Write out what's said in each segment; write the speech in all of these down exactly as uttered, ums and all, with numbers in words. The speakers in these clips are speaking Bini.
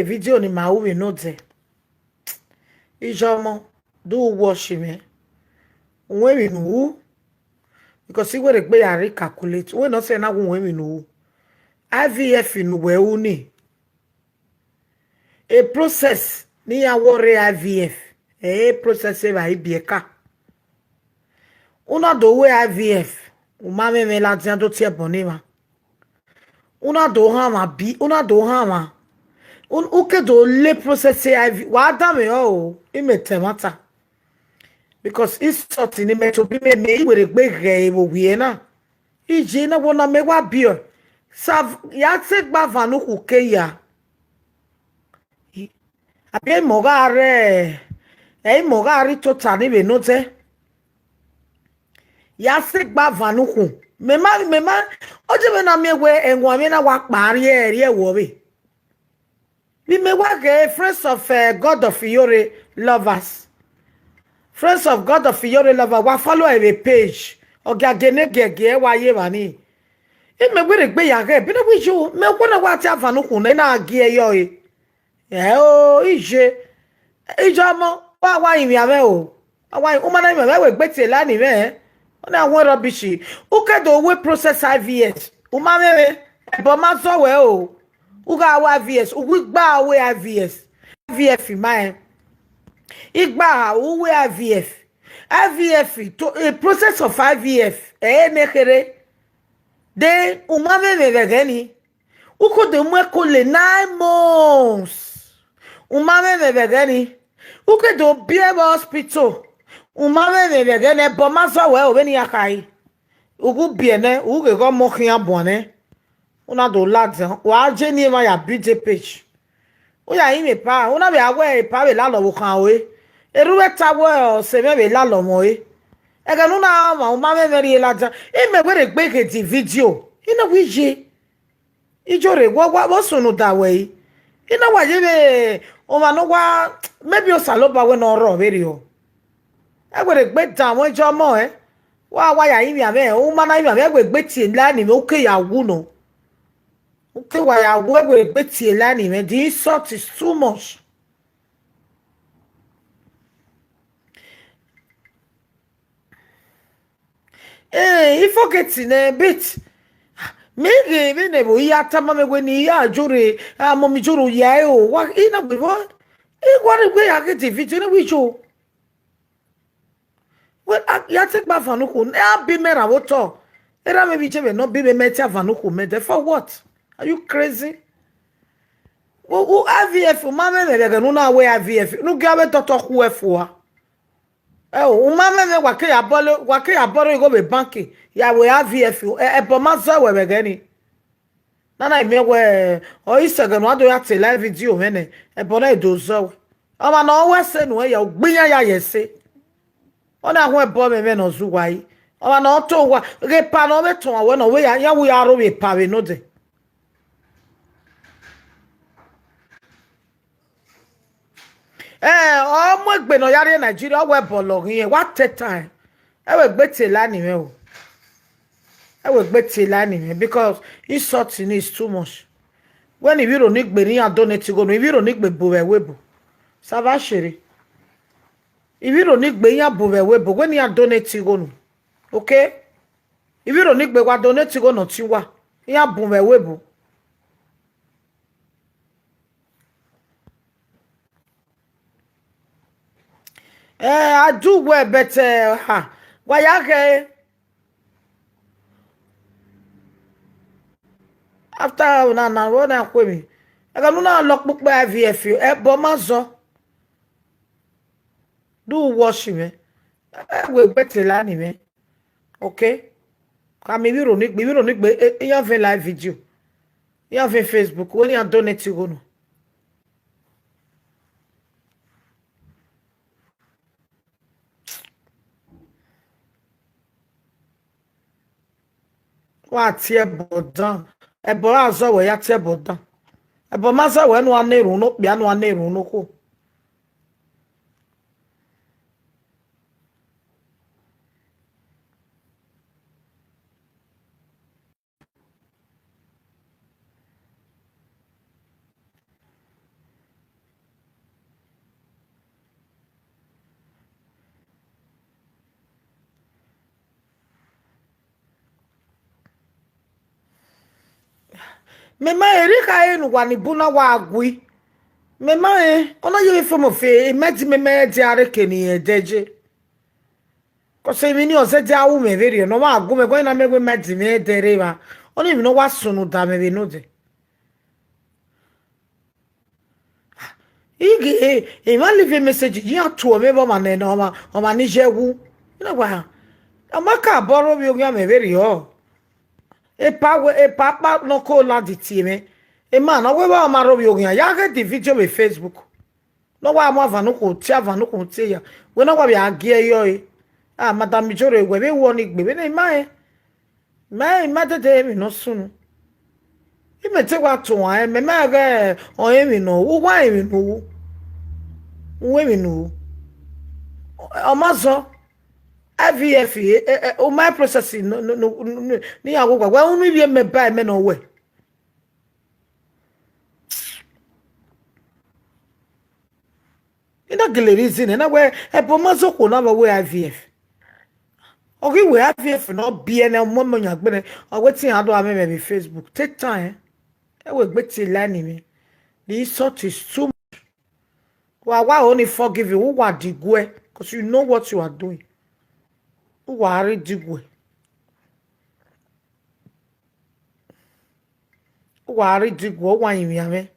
video ni ma ru vbe nodẹ. Iye ọmọ, do watch mwẹ. U ru emwi ne u ru, because I wẹ rhegbe ya recalculate. Wẹ ne ọ sẹ na wu u ru emwi ne u ru. I V F ne uwẹ ru ni. A process ne iran wẹ ọ rre I V F, ẹ i re process evbare ibiẹka. U na do ru I V F, u ma mwẹ ẹmwẹ ladian do tie ẹbọ ne emwa. U na do hanmwa bi, u na do hanmwa. U, u ke do le process I V F, wa danmwehọ o, imẹ ta ẹmwata. Because insult ne imẹ tobọ imẹ miẹn, I wẹ rhegbe ghẹ ẹre vbe owiẹ na. Iye na wẹ ọna mẹ wa biẹ. Sa ya te gba van ne ukhu ke ya. Abi ẹ i mọ gha rre, ẹ i mọ gha rre tota ni vbe nodẹ. Ya sẹ gba van ne ukhun. Mẹ ma, mẹ ma, ọ je vbe na miẹn wẹ ẹwaẹn mwẹ na wa kpa rrie, rrie ẹvbo vbe. Vbe imẹ wa ghe Friends of, eh, God of Iyore lovers. Friends of God of Iyore lovers, wa follow ẹre vbe page. Ọ gia gene giẹgiẹ wa ye evba ni. Imẹ wẹ rhegbe ya ghẹ, bene wẹ iye o, mẹ wẹ na wa tie avan ne ukhun nẹ, I na gie yọ ẹre. Ẹ o, iye, iye ọmọ, wa wa rinmwian mwẹ o. Wa wa, u ma na rinmwian mwẹ, wẹ gbe tie line mwẹ. Ọ na wan rubbish. U ke do ru process I V F. U ma mwẹ mwẹ, ẹbọ ma zọ wẹ o. U gha ru I V F, u wi gba ru I V F. I V F ma rẹn. I gba ru I V F. I V F, to, a process of I V F, ẹ i re ne kherhe. Then, u ma mwẹ mwẹ vbe ẹghẹ ni. U ke do mu ẹko le nine months. U ma mwẹ mwẹ vbe ẹghẹ ni. U ke do biẹ vbe hospital. U ma mwẹ mwẹ vbe ẹghẹ ni, ẹbọ ma zọ wẹ o vbene iran khare. U gu biẹ nẹ, u ghẹ ghe ọmọ khian buan nẹ. U na do ladian, wa je ni emwa ya build page. U ya rinmwian epa, u na vbe a wẹ epa vbe lalọ vbe okhan ore. Erhuvbe ta wẹ ọse mwẹ vbe lalọ mwẹ ore. Ẹghẹ ne u na mwẹ, u ma mwẹ mwẹ rhie ladian. Imẹ wẹ rhegbe ghe di video. I na wẹ iye. Ijo rre, wẹ wa vbe sunu da wẹ i. I na wa ye vbe ọmwa ne ọ wa, maybe Osanobua wẹ ne ọ rrọọ vberriọ. Ẹ wẹ rhegbe dan mwẹ iye ọmọ ẹ. Wa, wa ya rinmwian mwẹ, u ma na rinmwian mwẹ, ẹ wẹ gbe tie line mwẹ, u ke ya wu nọ. U ke wa ya wu, ẹ wẹ gbe tie line mwẹ, the insult is too much. Eh, I forget nẹ, but mẹ ghe vbene ẹvbo hia tama mẹ wẹ ne I ya joro, amọ mi joro ya ẹre o, wa, I na wẹ vbọ, I wa rre wẹ ya ghe the video ne wẹ ijo. Wẹ, a, ya te gba avan ne ukhun, ne a bi mẹ ra vbe otọ. Erha mwẹ vbe iye mwẹ ne ọ bi mẹ, mẹ te avan ne ukhun mẹ dẹ, for what? Are you crazy? Wo, wo I V F, u ma mwẹ mwẹ vbe ẹghẹ ne u na ru I V F, ne u gie avbe doctor khu ẹ fua. Ẹ o, u ma mwẹ mwẹ, wa ke ya bọlọ, wa ke ya bọlọ igho vbe bank, ya ru I V F, ẹ, ẹbọ ma zọ wẹ vbe ẹghẹ ni. Nana, I miẹn wẹ, ọ i sẹ ẹghẹ ne u do ya te live video mwẹ nẹ, ẹbọ na do zọ wẹ. Ọmwa ne ọ wẹ ẹse nuẹn ya, ugbe iran ya ye ẹse. Ọ na huẹn ẹbọ mwẹ mwẹ ne ọ zẹ uwa yi. Ọmwa ne ọ to uwa, ghe epa ne ọ vbe tọn uwa wẹ ne ọ wẹ ya, ya wu ya rro vbe epa vbe nodẹ. Ẹ, ọ mu egbe ne ọ ya rrie Nigeria, ọ wẹ ẹbọ lọghe irẹn, wa te tae. Ẹ wẹ gbe tie line mwẹ o. Ẹ wẹ gbe tie line mwẹ, because insulting is too much. Wẹ ne ivbi Ironigbe ne iran donate igho nu, ivbi Ironigbe bu vbe ẹvbo ebo. Sava sherre. Ivbi Ironigbe iran bu vbe ẹvbo ebo, wẹ ne iran donate igho nu. Okay? Ivbi Ironigbe wa donate igho ne ọ tie uwa, iran bu vbe ẹvbo ebo. Eh, I do well, but, eh, ha, wa ya ghẹ. After una na ro na khuemi. Ẹghẹ ne u na lọ kpukpẹ I V F, ẹbọ ma zọ. Do watch mwẹ. Ẹ wẹ gbe tie line mwẹ. Okay? Khama ivbi Ironigbe, ivbi Ironigbe, e, iran vẹ live video. Iran vẹ Facebook, wẹ ne iran donate igho nu. Wa tie ẹbọ dan. Ẹbọ ra zọ wẹ ya tie ẹbọ dan. Ẹbọ ma zọ wẹ ne uwa na erhunmwu ne okpia, ne uwa na erhunmwu ne okhuo. Mẹ ma rẹn erha ẹre ne uwa ni bu na wa gui. Mẹ ma rẹn, ọ na ye vbe fo mẹ fe, mẹ di mẹ mẹ dia rre eke ne irẹn dẹje. Cause emwi ni ọ zẹdẹ a ru mwẹ vberriọ, ne ọ wa gu mwẹ, ẹguọnọ na mẹ wẹ mẹ di mwẹ ẹdẹ rre evba. Ọnii emwi ne ọ wa sunu da mwẹ vbe nodẹ. I ghi, emwa leave message, iran tuẹ mwẹ vbe ọmwa nẹ, ọmwa, ọmwa ni ye ẹwu. I na wa, ọ ma ka bọ rre ovbi oghian mwẹ vberriọ. Epa wẹ, epa kpa nọ ko landi tie mwẹ. Emwa na wẹ vbe ọ ma rre ovbi oghian, ya ghẹ the video vbe Facebook. Ne ọ wa mu avan ne ukhun tie, avan ne ukhun tie ya. Wẹ ne ọ wa vbe a gie yọ ẹre. Ah, Madam Ijore, wẹ vbe wọ ni gbe vbe ne ima rẹn. Mẹ, ima dede emwi ne ọ sunu. Imẹ te wa tuan ẹn, mẹ ma ghẹ ọre emwi ne u ru, uwa emwi ne u ru. U ru emwi ne u ru. Ọ ma zọ, I V F, eh, eh, eh, u ma process ne, ne, ne, ne, ne iran ghe uwa. Wẹ unu ivbi mẹ ba ẹmẹ ne ọ wẹ. I na gele reason na wẹ ẹbọ ma zọ okhuo na vbe ọ wẹ I V F. Ọ ghi wẹ I V F ne ọ biẹ nẹ, ọ mu ọmọ yan gbe nẹ, ọ wẹ te iran do a mwẹ vbe Facebook. Take time. Ẹ wẹ egbe tie line mwẹ. The insult is too much. Wa wa only forgive you, uwa diguẹ, 'cause you know what you are doing. Uwa rre diguẹ. Uwa rre diguẹ, uwa rinmwian mwẹ.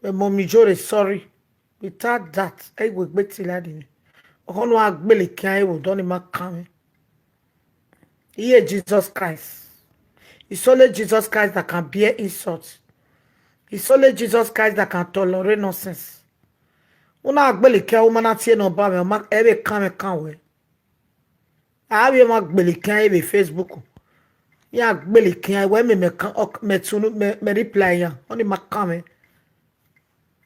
Wẹ Mummy Ijore, sorry. Without that, ẹ i wẹ egbe tie line mwẹ. Ọkhọ ne a gbele khian ẹvbo dọ ni ma kan mwẹ. Iye Jesus Christ. It's only Jesus Christ that can bear insult. It's only Jesus Christ that can tolerate nonsense. U na gbele khian, u ma na tie ne ọ ba mwẹ, ọ ma, ẹ vbe kan mwẹ kan wẹ. A vbe ma gbele khian vbe Facebook. Ya gbele khian wẹ mẹ, mẹ kan, ọ, mẹ tunu, mẹ, mẹ reply ya. Ọnii ma kan mwẹ.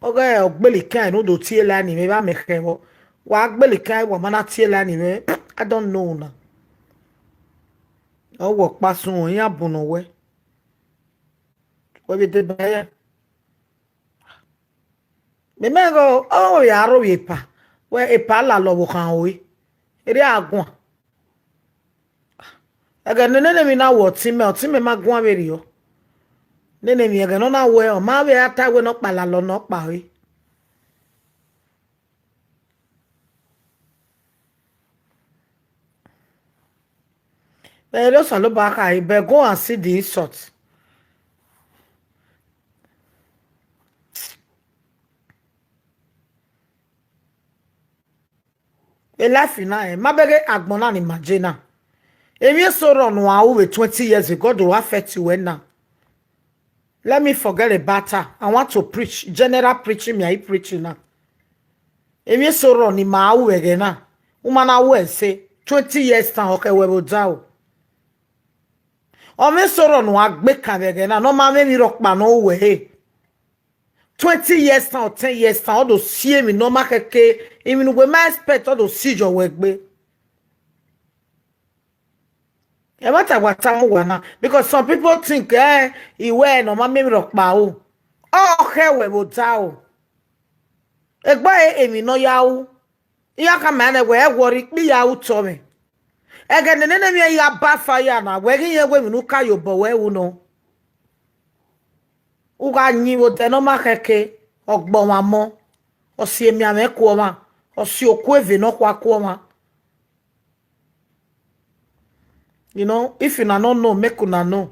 Ọ ghẹ ọ gbele khian ne u do tie line mwẹ vbe a mẹ khẹ vbọ. Wa gbele khian, wa ma na tie line mwẹ, I don't know na. Ọ wẹ ọkpa sun, iran bu nọ wẹ. Wẹ vbe deba ya. Mẹ mẹ ghe, ọ ya rro vbe epa, wẹ epa lalọ vbe okhan ore, erriọ a guan. Ẹghẹ ne nene emwi na wẹ ọtẹn mẹ, ọtẹn mẹ ma guan vberriọ. Nene emwi ẹghẹ ne ọ na wẹ, ọ ma vbe a ta wẹ ne ọ kpa lalọ ne ọ kpa ore. Vbe erriọ Osanobua khare, but go and see the insult. E life na, eh, ma bẹghe agbọn na ni ma je na. Emwi eso rrọọ ne uan ru vbe twenty years ago do affect wẹ na. Let me forget about her. I want to preach. General preaching, me I preach na. Emwi eso rrọọ ne ima ru vbe ẹghẹ na. U ma na ru ẹse, twenty years time, ọ khẹ wẹ vbe odaro. Ọ mwẹ eso rrọọ ne uan gbe kan vbe ẹghẹ na, ne ọ ma mwẹ emwi rhọkpa ne ọ ru wẹ he. Twenty years time or ten years time, ọ do si emwi ne ọ ma khẹke, emwi ne uwẹ ma expect, ọ do si yọ wẹ gbe. Ẹmwata wa tama uwa na, because some people think, eh, iwẹ ne ọ ma miẹn emwi rhọkpa ru, ọ khẹ wẹ vbe odaro. Egbe emwi ne ọ ya ru, iran khama nẹ wẹ ẹ wọrri ikpia ya ru otọ mwẹ. Ẹghẹ ne nene emwi ya ba fire na, wẹ ghi rẹn wẹ emwi ne u ka ye obọ wẹ ru nọ. U gha yin vbe odẹ ne ọ ma khẹke, ọ gbe ọmwa mọ, ọ si emianmwẹ ku ọmwa, ọ si okuo eve ne ọ khua ku ọmwa. You know, if una no know, make una know.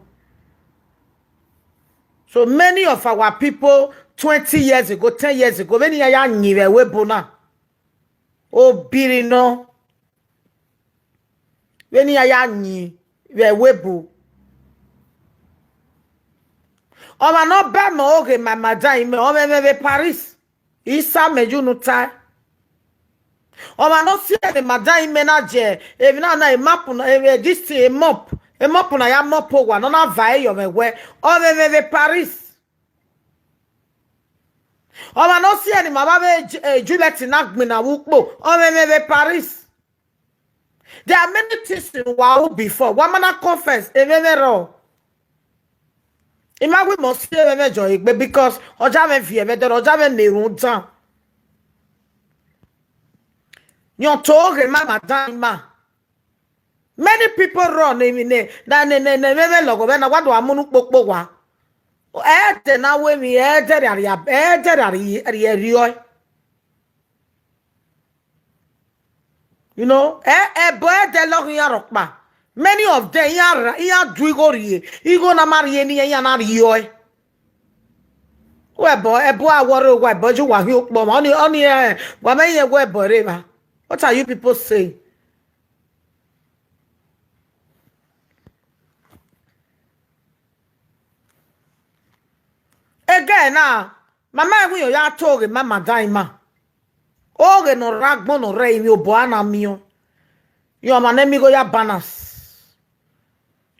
So many of our people twenty years ago, ten years ago, vbene iran ya yin vbe ẹvbo ebo na, obiri nọ, vbene iran ya yin vbe ẹvbo ebo. Ọmwa ne ọ ba mẹ oghe ma madam imẹ, ọ mwẹ mwẹ vbe Paris. Isa mẹ ye unu tae. Ọmwa ne ọ si ẹre ne madam imẹ na je, emwi na na, emap na, eh, this thing, emop, emop na ya mop owa, ne ọ na va ẹre yọ mwẹ wẹ, ọ mwẹ mwẹ vbe Paris. Ọmwa ne ọ si ẹre ne ima vbe avbe Ju-, eh, Juliet na gbinna vbe ukpo, ọ mwẹ mwẹ vbe Paris. There are many things ne uwa ru before. Wa ma na confess, emwẹ mwẹ rrọọ. I ma wẹ imẹ ọ si emwẹ mwẹ jọ egbe, because ọ ja mwẹ viẹ vbe ẹdẹrẹ, ọ ja mwẹ ne erhunmwuda. Yọn to ghe ma ma dan ima. Many people run emwi ne, na ne, ne, ne emwẹ mwẹ lọghọ vbe na, wa do a mu unu kpokpo wa. Ẹdẹ na wẹ emwi, ẹdẹ rhia rhia, ẹdẹ rhia rhia rhie ẹre. You know, ẹ, ẹbọ ẹdẹ lọghe iran rhọkpa. Many of them, iran ra, iran du igho rhie, igho na ma rhie ne iran na rhie ọe. Wẹ ẹbọ, ẹbọ a wọrre owa, ẹbọ ju wa hin okpọ ma, ọni, ọni, eh, wa mẹ yẹn wẹ ẹbọ rre evba. What are you people saying? Ẹghẹ na, mama ẹvbo ya to ghe mama da ima. Oghe ne ọ rre agbọn ne ọ rre emwi obọ a na miẹn. Yọ ọmwa ne mi igho ya balance.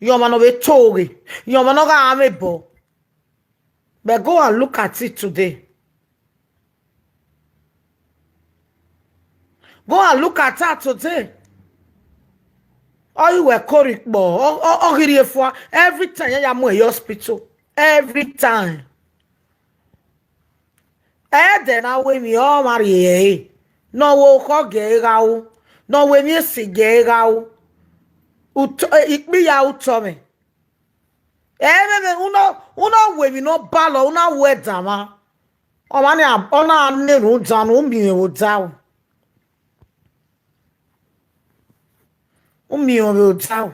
Yọ ọmwa ne ọ vbe to ghe. Yọ ọmwa ne ọ gha mwẹ obọ. But go and look at it today. Go and look at her today. Ọ i wẹ kori kpọ, ọ, ọ, ọ ghi rhie fua. Every time ya ya mu ẹre ye hospital. Every time. Ẹdẹ na wẹ emwi ọmwa rhie ẹre. Ne ọ wẹ okhọ gie ẹre gha ru. Ne ọ wẹ emwi esi gie ẹre gha ru. Utọ, ikpia utọ mwẹ. Ẹmwẹmwẹ, u na, u na wẹ emwi ne ọ balọ, u na wẹ danmwa. Ọmwa ni a, ọ na na erhunmwu dan ne u miẹn vbe odaro. U miẹn vbe odaro.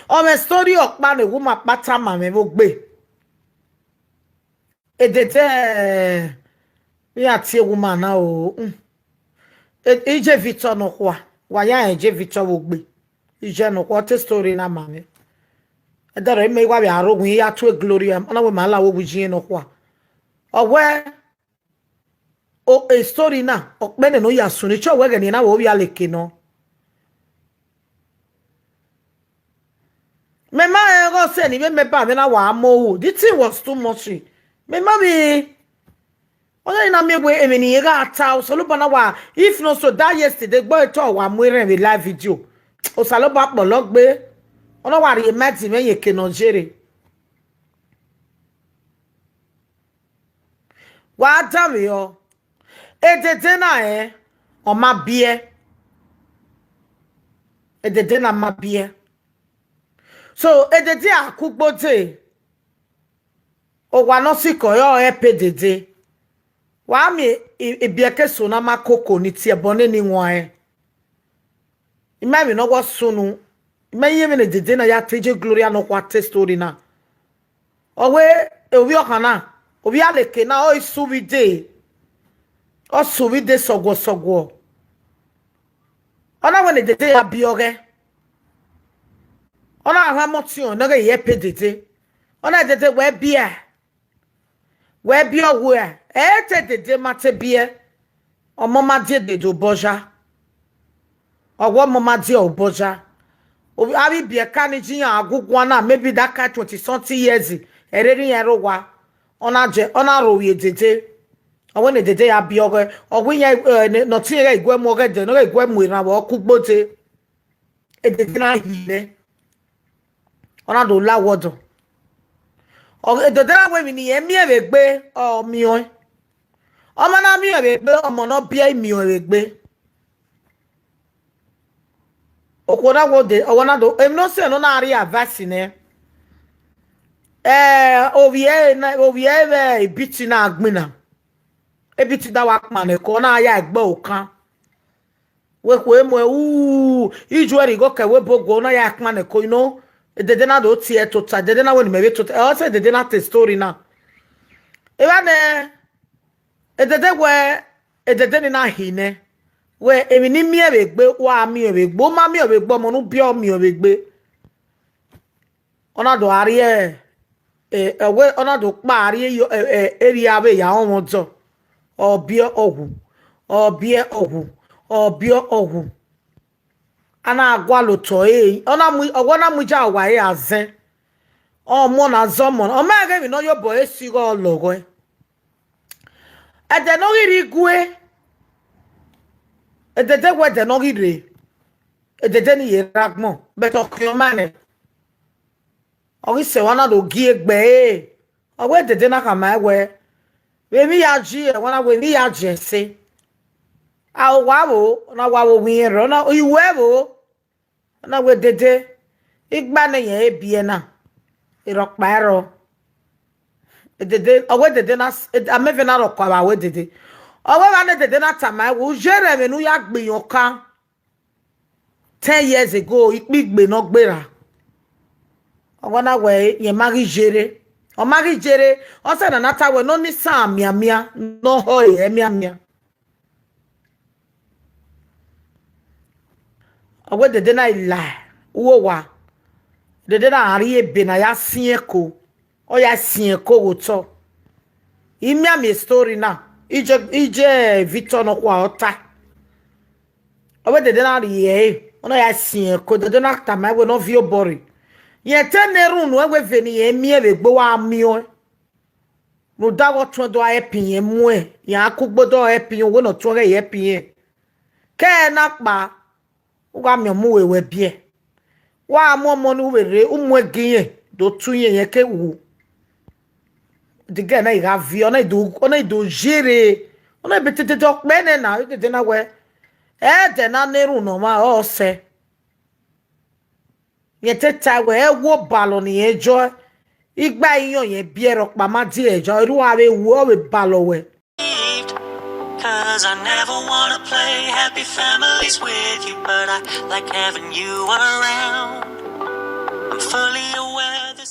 Ọ mwẹ story ọkpa ne uwu ma kpa tama mwẹ vbe ogbe. Edede, iran tie woman na o. Mm. E, Iye Victor nọkhua, wa ya rẹn Iye Victor vbe ogbe. Iye nọkhua, ọ te story na ma mwẹ. Ẹdẹrẹ mẹ wa vbe aro win ya tue Gloria, ọ na wẹ ma la wo wi iye nọkhua. Ọ wẹ, o, e story na, ọ kpẹnẹ ne ọ ya sunu, chọ wẹ ẹghẹ ne na wẹ ovbi aleke nọ. Mẹ ma rẹn ọghe ọsẹ ni vbe mẹ ba mwẹ na wa mu ohu. The thing was too much. Mẹ ma vbe, ọ ya na miẹn wẹ emwi ne irẹn gha ta, Osanobua na wa, if not so, that yesterday, gbe etọ wa mu erhẹn vbe live video. Osanobua kpọlọ gbe, ọ na wa rhie ma di mwẹ ye eke ne ọ yere. Wa danmwehọ, edede na rẹn, ọ ma biẹ. Edede na ma biẹ. So, edede a ku ugbo dee, owa ne ọ sikẹ ọre ọ help edede. Wa miẹn i, ibiẹka eso na ma koko ni tie ẹbọ nene iwanrẹn. I ma emwi ne ọ wẹ ọ sunu, I ma ye emwi ne edede na ya te, Iye Gloria nọkhua te story na. Ọ wẹ ovbi ọkhan na, ovbi aleke na, ọ i sẹ uvbi dee, ọ sẹ uvbi dee sọguọ sọguọ. Ọ na wẹ ne edede ya biẹ ọghẹ. Ọ na gha mọ ọtiọnrẹn ne ọ ghe ye ẹpe edede. Ọ na edede wẹ biẹ. Wẹ biẹ ọghe, ẹ te edede ma te biẹ. Ọmọ ma die edede obọ ya. Ọ wẹ ọmọ ma die obọ ya. Ovbi, avbe ibiẹka ni ji iran a gu guan na, maybe that kind twenty something years, ẹ rherhe iran rre owa. Ọ na je, ọ na ro ovbi edede. Ọ wẹ ne edede ya biẹ ọghẹ, ọ wẹ iran, eh, ne, ne ọtẹn iran ghẹ gu ẹre mu ọghẹdẹ, ne ọ ghẹ gu ẹre mu erhan vbe ọ ku ugbo dee. Edede na hi nẹ, ọ na do la wẹ ọdọ. Ọ, edede na wẹ emwi ne irẹn miẹn vbe egbe, ọ miẹn ọẹn. Ọ ma na miẹn vbe egbe, ọmọ ne ọ biẹ i miẹn vbe egbe. Okhuo na wẹ ode, ọ wẹ na do, emwi ne ọ sẹ ne ọ na rhie advice nẹ. Eh, ovbi ẹre na, ovbi ẹre vbe Ebiti na gbinna. Ebiti da wa kpannẹ ẹko, ọ na ya egbe okan. Wẹ khuẹ mu ẹre, u, ijuẹ rhie igho kẹ wẹ ebo guẹ, ọ na ya kpannẹ ẹko, you know. Edede na do tie tota, edede na wẹ ne imẹ vbe tota, ọ sẹ edede na te story na. Evba nẹ, edede wẹ, edede ni na hi nẹ, wẹ emwi ne I miẹn vbe egbe, wa miẹn vbe egbe, u ma miẹn vbe egbe, ọmọ ne u biẹ ọ miẹn vbe egbe. Ọ na do gha rrie, eh, ọ wẹ, ọ na do kpa rrie yo, eh, eh, erria vbe ya rọnmwẹ ọdọ. Ọ biẹ ọ wu, ọ biẹ ọ wu, ọ biẹ ọ wu. A na gualọ otọ ẹre, ọ na mu, ọ wẹ ọ na mu ija uwa ẹre azẹn. Ọ mu ọna zẹ ọmọ na, ọ ma rẹn emwi ne ọ ye obọ ẹre sighe ọ lọghọe. Ẹdẹ ne ọ ghi rre igue, edede wẹ ẹdẹ ne ọ ghi rre, edede ni ye rre agbọn, but ọ khian ma nẹ. Ọ ghi sẹ wa na do gie egbe ẹre. Ọ wẹ edede na khama ẹn wẹ, vbe emwi ya ji, ẹwa na wẹ emwi ya ji ẹse. A, owa vbo, ọ na wa vbe owa irẹn rre, ọ na, iwẹ vbo, Na wẹ dede, igba ne irẹn biẹ na, erhọkpa ẹrọ. Edede, ọ wẹ dede na, amẹvbe na rhọkpa vbe a wẹ dede. Ọ wẹ evba ne dede na tama ẹn wẹ, u yerre ẹmwẹ ne u ya gbe iyọnkan ten years ago, ikpigbe ne ọ gberra. Ọ wa na wẹ irẹn ma ghi yerre. Ọ ma ghi yerre, ọ sẹ na na ta wẹ ne ọ ni isan mianmian, ne ọ họ ẹre mianmian. Ọ wẹ dede na i la uwu owa, dede na rrie ebe ne a ya siẹn ẹko, ọ ya siẹn ẹko ghe otọ. I miẹn amẹ story na, iye, iye Victor nọkhua ọ ta. Ọ wẹ dede na rrie ẹre, ọ na ya siẹn ẹko, dede na tama ẹn wẹ ne ọ viọ obọ rre. Irẹn te ne erhunmwu ẹn wẹ eve ne irẹn miẹn vbe egbe wa miẹn ọẹn. Rhunmwuda ọghe ọtuẹn do help irẹn muẹn, iran kugbo do help irẹn, uwẹ ne ọtuẹn ghẹ help irẹn. Ke ẹre na kpa, u gha miẹn ọmọ uwẹ wẹ biẹ. Wa mu ọmọ ne u vbe rre, u mu ẹgi irẹn do tu irẹn, irẹn ke wu. The girl na i gha viọ, ọ na i do, ọ na i do yerre, ọ na i be te dede ọkpẹ nẹ na, dede na wẹ, ẹdẹ na na erhunmwu ne ọmwa ọ sẹ. Irẹn te tae wẹ, ẹ wo obalọ ne irẹn jọ, igba iyọn irẹn biẹ rhọkpa ma die ẹre jọ, erha uwa vbe wu, ọ vbe balọ wẹ. Cause I never wanna play happy families with you, but I like having you around. I'm fully aware